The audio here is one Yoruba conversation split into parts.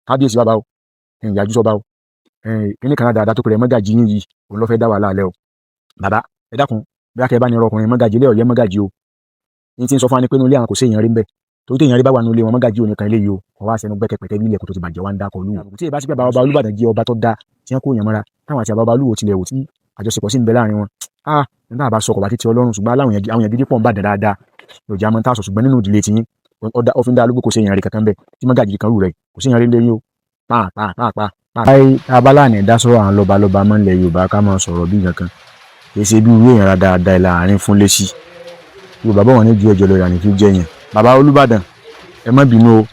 Kábíyèsí bàbá o, ìyájú sọba o, kíní kan dáadáa tó pèrè mọ́gàjì yín yìí, òun ló fẹ́ dá wàhálà alẹ́ o. Bàbá, ẹ dákun, bí akẹ́ bá ní ọ̀rọ̀ ọkùnrin mọ́gàjì ilé ọ̀yẹ́ mọ́gàjì o, ní tí ń sọ fún wa ni pé inú ilé àwọn kò sí èèyàn rí ń bẹ̀, torí tí èèyàn rí bá wà nínú ilé wọn, mọ́gàjì ò ní kan ilé yìí o. Wọ́n wá sẹnu gbẹ́kẹ̀pẹ̀tẹ́ bí ilẹ̀kùn tó ti bàjẹ́, wá ń dákọ̀ olúwo. Tí ìbá sí pé bàbá ọba Olúbàdàn jẹ́ ọba tó dáa tí wọ́n kó èèyàn mọ́ra, táwọn àti bàbá ọba Olúwo tilẹ̀ wò tí àjọṣepọ̀ sì ń bẹ láàrin wọn, ah, nígbà bá sọ kọ̀ bá títí Ọlọ́run, ṣùgbọ́n aláwọn èèyàn gidi pọ̀ ń bàdàn dáadáa yóò mọ́ tá a sọ. Ṣùgbọ́n nínú ìdílé tiyín, ó fi ń dá lójú kò sí èèyàn rí kankan bẹ́ẹ̀ tí mọ́gàjì kan rú rẹ̀, kò sí èèyàn rí lẹ́yìn o. Pàápàá pàápàá. Báyìí abala ní dá sọ̀rọ̀ àwọn lọ́ba lọ́ba mọ́ ilẹ̀ Yorùbá, ká máa sọ̀rọ̀ bí nǹkan kì í ṣe bí irú èèyàn dáadáa láàrin fún lésì. Yorùbá bọ̀, wọ́n ní ju ẹjọ́ lọ ìyànní fi jẹ́ yẹn. Bàbá Olúbàdàn, ẹ má bínú o,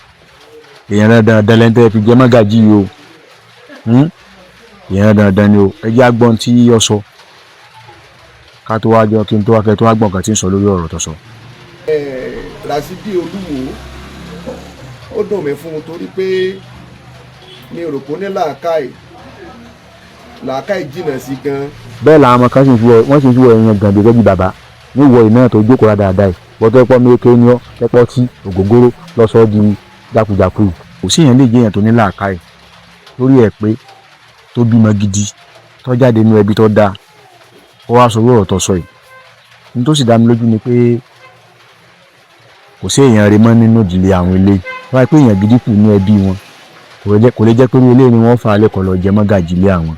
èèyàn dáadáa lẹ́ńtẹ́ fi jẹ́ mọ́gàjì yìí o, èèyàn dáadáa ni o. Ẹ jẹ́ agbọ́n tí ó sọ ká tó wá jọ kí n tó wá kẹ́ tó wá gbọ̀n kan tí ń sọ lórí ọ̀rọ̀ tó sọ. Rasidi Olúwo, ó dùn mí fún un torí pé mi ò rò pé ó ní làákàyè, làákàyè jìnnà sí gan. Bẹ́ẹ̀ làwọn ọmọ kan sì ń fi wọ́n sì ń fi wọ èèyàn gàn gẹ́gẹ́ bí bàbá ní ìwọ ìnáà tó jókòó dáadáa yìí, wọ́n tó pọ́ méke ní ọ́ tẹ́pọ́ tí ògógóró lọ́sọ̀ọ́ di jákujàku yìí. Kò sí èèyàn lè jẹ́ èèyàn tó ní làákàyè lórí ẹ̀ pé tó bímọ gidi, tó jáde nínú ẹbí tó dáa, ó wá sọ ọ̀rọ̀ tó sọ yìí. Ní tó sì dá mi lójú ni pé kò sí èèyàn rẹ̀ mọ́ nínú ìdílé àwọn ilé wọ́n á pé èèyàn gidi kù ní ẹbí wọn. Kò lè jẹ́ pé irú ilé ni wọ́n fà á lẹ́kọ̀ọ́ lọ jẹ mọ́gàjì ilé àwọn.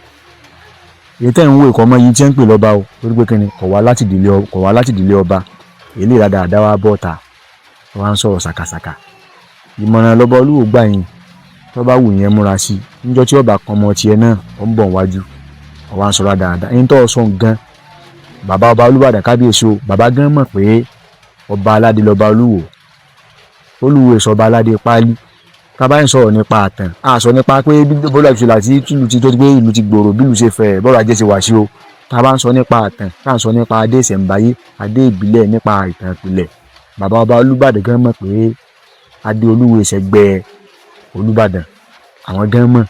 Èyí tẹ́ ń wò ìkọ́ ọmọ yìí tí ń pè lọ́ba o, torí pé kíni, kò wá láti ìdílé ọba. Èyí lè dáadáa wá bọ́ ta, wọ́n á ń sọ̀rọ̀ ṣàkàṣàkà. Ìmọ̀ràn lọ́ba Olúwo gbà yín, tó bá wù yẹn múra sí i níjọ́ tí ọba kan ọmọ tiẹ̀ náà ó ń bọ̀ wájú, ó wá ń sọ̀rọ̀ dáadáa. Ẹni tó sọ gan, bàbá ọba Olúbàdàn, kábíyèsí o, bàbá gan mọ̀ pé ọba aládé lọ́ba Olúwo. Olúwo ìsọba aládé páálí. Tá bá ń sọ̀rọ̀ nípa àtàn, a sọ nípa pé bọ́lá ìṣẹ̀lẹ̀ àti tìlù ti tó ti pé ìlú ti gbòòrò, bí ìlú ṣe fẹ̀, bọ́lá ajé ṣe wà sí o. Tá bá ń sọ nípa àtàn, tá à ń sọ nípa adé ìṣẹ̀ǹbáyé, adé ìbílẹ̀, nípa ìtàn ìpìlẹ̀, bàbá ọba Olúbàdàn gan mọ̀ pé adé Olúwo ìṣẹ̀gbẹ́ Olúbàdàn, àwọn gan mọ̀.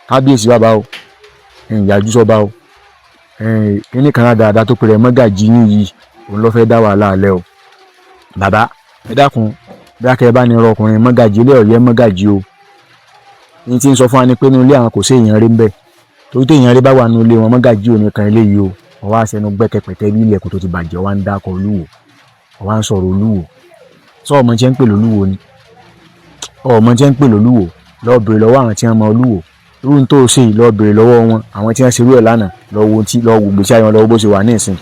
Kábíyèsí bàbá o, ìyájú sọba o, kíní kan dáadáa tó pèrè mọ́gàjì yín yìí, òun ló fẹ́ dá wàhálà alẹ́ o. Bàbá, ẹ dákun, bí akẹ́ bá ní ọ̀rọ̀ ọkùnrin mọ́gàjì ilé ọ̀yẹ́ mọ́gàjì o, ní tí ń sọ fún wa ni pé inú ilé àwọn kò sí èèyàn rí ń bẹ̀, torí tí èèyàn rí bá wà nínú ilé wọn, mọ́gàjì ò ní kan ilé yìí o. Wọ́n wá sẹnu gbẹ́kẹ̀pẹ̀tẹ́ bí ilẹ̀kùn tó ti bàjẹ́, wá ń dákọ̀ Olúwo, wọ́n wá ń sọ̀rọ̀ Olúwo. Sọ ọmọ tí ń pè lólúwo ni ọmọ tí ń pè lólúwo, lọ́ọ́ bèrè lọ́wọ́ àwọn tí wọ́n mọ Olúwo. Irú tó ṣe yìí, lọ́ọ́ bèrè lọ́wọ́ wọn, àwọn tí wọ́n ṣerú ẹ̀ lánàá, lọ́ọ́ wo tí lọ́ọ́ wo gbèsè ayé wọn, lọ́wọ́ bó ṣe wà ní ìsìn.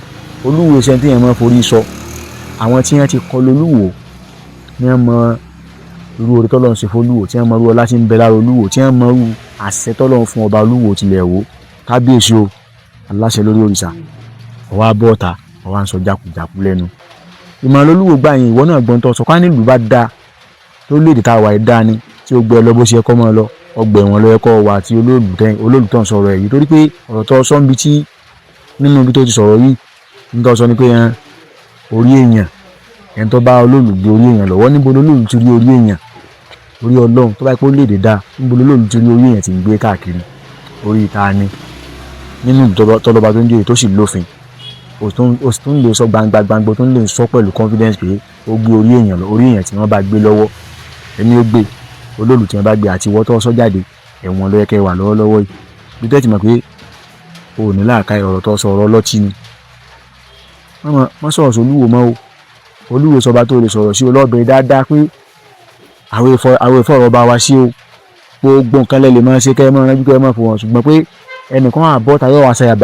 Olúwo ṣe tí yẹn máa forí sọ. Àwọn tí wọ́n ti kọ lólúwo ní wọ́n mọ irú orí tọ́lọ́run ṣe fún Olúwo, tí wọ́n mọ irú ọlá tí ń bẹ lára Olúwo, tí wọ́n mọ irú àṣẹ tọ́lọ́run fún ọba Olúwo tilẹ̀ wò. Kábíyèsí o, aláṣẹ lórí òrìṣà, ọwọ́ abọ́ọ̀ta, ọwọ́ à ń sọ jákujàku lẹ́nu. Ìmọ̀ràn Olúwo gbà yín, ìwọ náà gbọ́n tó sọ ká nílùú bá dáa, lórílẹ̀‐èdè tá a wà yìí dáa ni tí ó gbé ọ lọ bó ṣe yẹ kó máa lọ, ọgbà ẹ̀wọ̀n ló yẹ kó wà àti olóòlù tó ń sọ̀rọ̀ ẹ̀ yìí, torí pé ọ̀rọ̀ tó sọ níbi tí nínú ibi tó ti sọ̀rọ̀ yìí, ní tó sọ ni pé orí èèyàn, ẹni tó bá olóòlù gbé orí èèyàn lọ́wọ́, níbo lolóòlù ti rí orí èèyàn? Orí Ọlọ́run, tó bá pẹ́ orílẹ̀-èdè dáa, níbo lolóòlù ti rí orí èèyàn tí ń gbé káàkiri? Orí ìta ni nínú tọ́lọ́ba tó ń jòyè tó sì lófin, o sì tún lè sọ gbangba gbangba, tó ń lè sọ pẹ̀lú confidence pé ó gbé orí èèyàn lọ, orí èèyàn tí wọ́n bá gbé lọ́wọ́, ẹni ó gbé olóòlù tí wọ́n bá gbé àti ìwọ tó sọ jáde, ẹ̀wọ̀n ló yẹ kẹ́ wà lọ́wọ́lọ́wọ́ yìí. Bí tẹ́tì mọ̀ pé o ò ní làákàyè, ọ̀rọ̀ tó sọ, ọ̀rọ̀ ọlọ́tí ni. Má sọ̀rọ̀ sí Olúwo mọ́ o. Olúwo sọba tó lè sọ̀rọ̀ sí olóòbẹ̀rẹ̀ dáadáa pé àwọn ìfọ̀ ọ̀rọ̀ bá wa sí o. Gbogbo nǹkan lẹ lè máa ṣe, kẹ́ ẹ máa ránjú, kẹ́ ẹ máa fò wọ́n, ṣùgbọ́n pé ẹnìkan àbọ̀tà yóò wá ṣàyà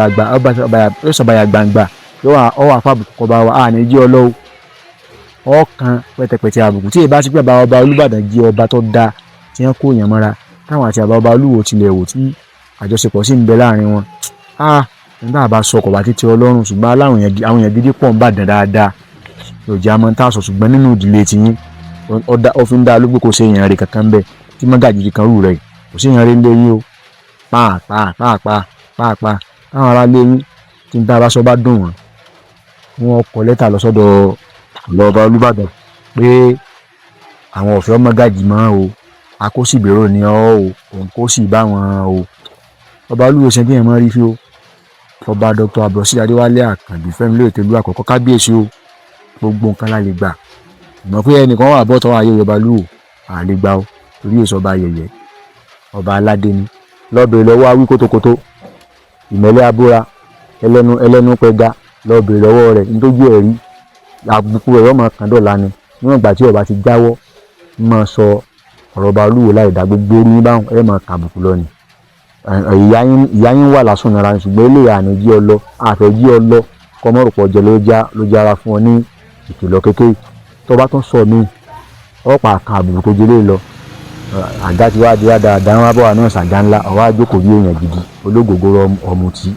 gbangba, yóò wá fàbùkù kọba wa, àní jí ọlọ́wọ́ ọkàn pẹ̀tẹ̀pẹ̀tẹ̀ àbùkù. Tí ìbá sí pé bàbá ọba Olúbàdàn jẹ́ ọba tó dáa tí wọ́n kó èèyàn mọ́ra, táwọn àti bàbá ọba Olúwo tilẹ̀ wò tí àjọṣepọ̀ sì ń bẹ láàrin wọn, ah, nígbà bá sọ kọ̀ bá títí Ọlọ́run, ṣùgbọ́n aláwọn èèyàn gidi pọ̀ ń bàdàn dáadáa yóò jẹ́ àmọ́ tá a sọ. Ṣùgbọ́n nínú ìdílé tiyín, ó fi ń dá lójú kò sí èèyàn rẹ̀ kankan bẹ́ẹ̀ tí mọ́gàjì kan rú rẹ̀, kò sí èèyàn rẹ̀ ń lé yín o. Pàápàá pàápàá pàápàá, táwọn ará lé yín tí ń tá a bá sọ bá dùn wọ́n, wọ́n kọ lẹ́tà lọ sọ́dọ̀ lọ́ba Olúbàdàn pé àwọn ọ̀fẹ́ mọ́gàjì mọ́ o, akósìbérò ni ọ́ o, òun kó sì bá wọn o. Ọba Olúwo ṣe tí yẹn mọ́ rí fi o. Ọba Dr. Abdulrasheed Adéwálé Àkànbí Fẹ́mi Lóye Tẹ̀lú àkọ́kọ́, kábíyèsí o, gbogbo nǹkan la lè gbà, ìmọ̀ pé ẹnìkan wà bọ́tọ̀ ayé ọba Olúwo à lè gbà o, torí èso ọba yẹ̀yẹ́. Ọba aládé ni. Lọ́ọ́ bèrè lọ́wọ́ awí kótókótó, ìmẹ̀lẹ́ abúra, ẹlẹ́nu ẹlẹ́nu pẹga. Lọ́ọ́ bèrè lọ́wọ́ rẹ̀ nítójú ẹ̀ rí. Àbùkù rẹ̀ yọ̀ọ́ máa kàn dọ̀la ni níwọ̀n ìgbà tí ọba ti jáwọ́ máa sọ ọ̀rọ̀ ọba Olúwo láì dá. Gbogbo orí yín báwọn ẹ̀ máa kàbùkù lọ ni. Ìyá yín wà lásùn nara, ṣùgbọ́n eléyà àní jí ọ lọ, àfẹ́ jí ọ lọ kọ́mọ́rùpọ̀ jẹ ló já ló jára fún ọ ní ìkìlọ̀ kékeré. Tó bá tún sọ mí ọ̀pá kan àbùkù tó jẹ lé lọ. Àga tí wàá di wá dáadáa, wọn bá wà náà ṣàgá ńlá, ọwọ́ àjókòó bí èèyàn gidi, ológògóró, ọ̀mùtí.